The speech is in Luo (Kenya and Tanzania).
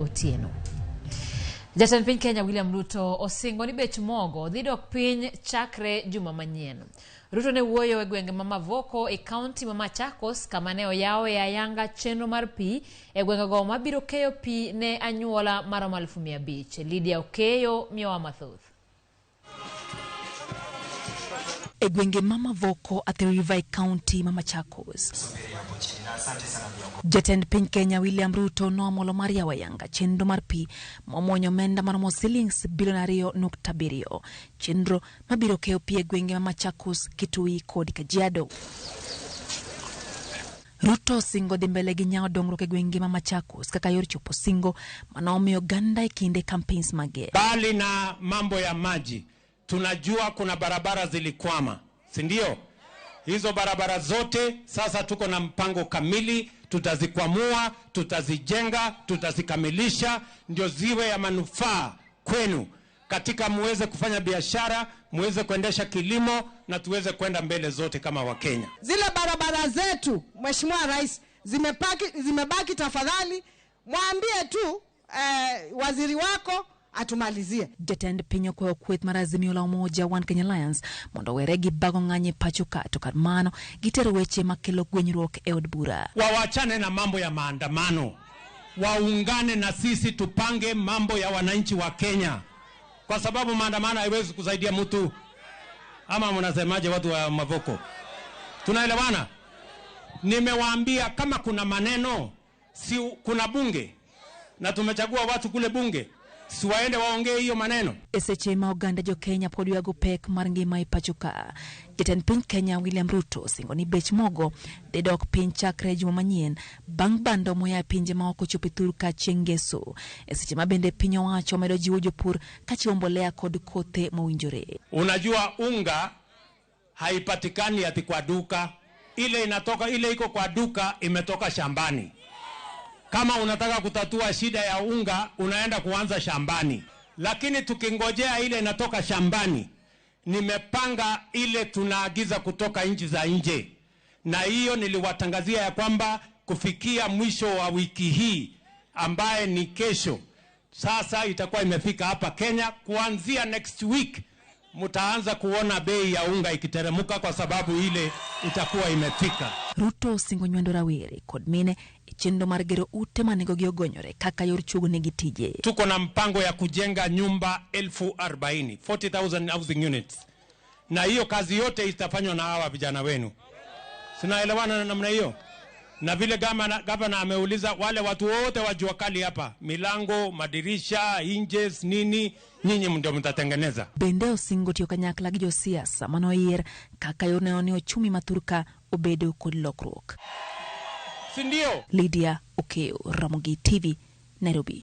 Otieno. Jatend piny Kenya William Ruto osingo ni bech mogo dhi dok piny chakre juma manyien. Ruto ne wuoyo e gwenge ma Mavoko e kaunti ma Machakos kama ne oyawoe ayanga chenro mar pi e gwengego mabiro keyo pi ne anyuola maromo 500,000. Lydia Okeyo miyowa mathoth. E gwenge ma Mavoko, Athi River e kaunti ma Machakos. Jatend piny Kenya William Ruto noamolo mar yawo ayanga chenro mar pi momwonyo omenda maromo silings bilion 2.7. Chenro mabiro keyo pi e gwenge ma Machakos, Kitui kod Kajiado. Ruto osingo dhi mbele gi nyawo dongruok e gwenge ma Machakos kaka yor chopo singo mane omiyo oganda e kinde campaigns mage. Bali na mambo ya maji, tunajua kuna barabara zilikwama, si ndio? Hizo barabara zote sasa tuko na mpango kamili, tutazikwamua, tutazijenga, tutazikamilisha ndio ziwe ya manufaa kwenu katika muweze kufanya biashara, muweze kuendesha kilimo na tuweze kwenda mbele zote kama Wakenya. Zile barabara zetu Mheshimiwa Rais zimebaki, tafadhali mwambie tu waziri wako atumalizie. Jatend piny okwayo kweth mar Azimio la Umoja One Kenya Alliance mondo owere gi bago ng'anyo e pacho ka to kar mano gitero weche makelo gwenyruok e od bura. Wawachane na mambo ya maandamano, waungane na sisi tupange mambo ya wananchi wa Kenya, kwa sababu maandamano haiwezi kusaidia mtu. Ama mnasemaje watu wa Mavoko? Tunaelewana? Nimewaambia kama kuna maneno, si kuna bunge na tumechagua watu kule bunge, si waende waongee hiyo maneno. E seche ma oganda jo Kenya pod ywago pek mar ngima e pacho ka, jatend piny Kenya William Ruto osingo ni bech mogo dhi dok piny chakre juma manyien bang' bando moya e pinje maoko chopo e thur ka chieng' ngeso. E seche ma bende piny owacho omedo jiwo jopur kachiwo mbolea kod kothe mowinjore. Unajua unga haipatikani ati kwa duka, ile inatoka, ile iko kwa duka imetoka shambani. Kama unataka kutatua shida ya unga unaenda kuanza shambani, lakini tukingojea ile inatoka shambani, nimepanga ile tunaagiza kutoka nchi za nje, na hiyo niliwatangazia ya kwamba kufikia mwisho wa wiki hii ambaye ni kesho, sasa itakuwa imefika hapa Kenya. Kuanzia next week mtaanza kuona bei ya unga ikiteremuka kwa sababu ile itakuwa imefika. Ruto osingo nywando rawere kod mine e chenro mar gero ute ma nengogi ogonyore kaka yor chuogo negi tije. Tuko na mpango ya kujenga nyumba 40,000, 40,000 housing units, na hiyo kazi yote itafanywa na hawa vijana wenu. Sinaelewana na namna hiyo? Na vile gavana ameuliza wale watu wote wa jua kali hapa, milango, madirisha, hinges, nini, nyinyi ndio mtatengeneza. Bende osingo tiyo kanyakla gi josiasa manoyier kaka yor neno ni ochumi ma thurka obedo kod lokruok. Si ndio? Lydia Okeyo, Ramogi TV, Nairobi.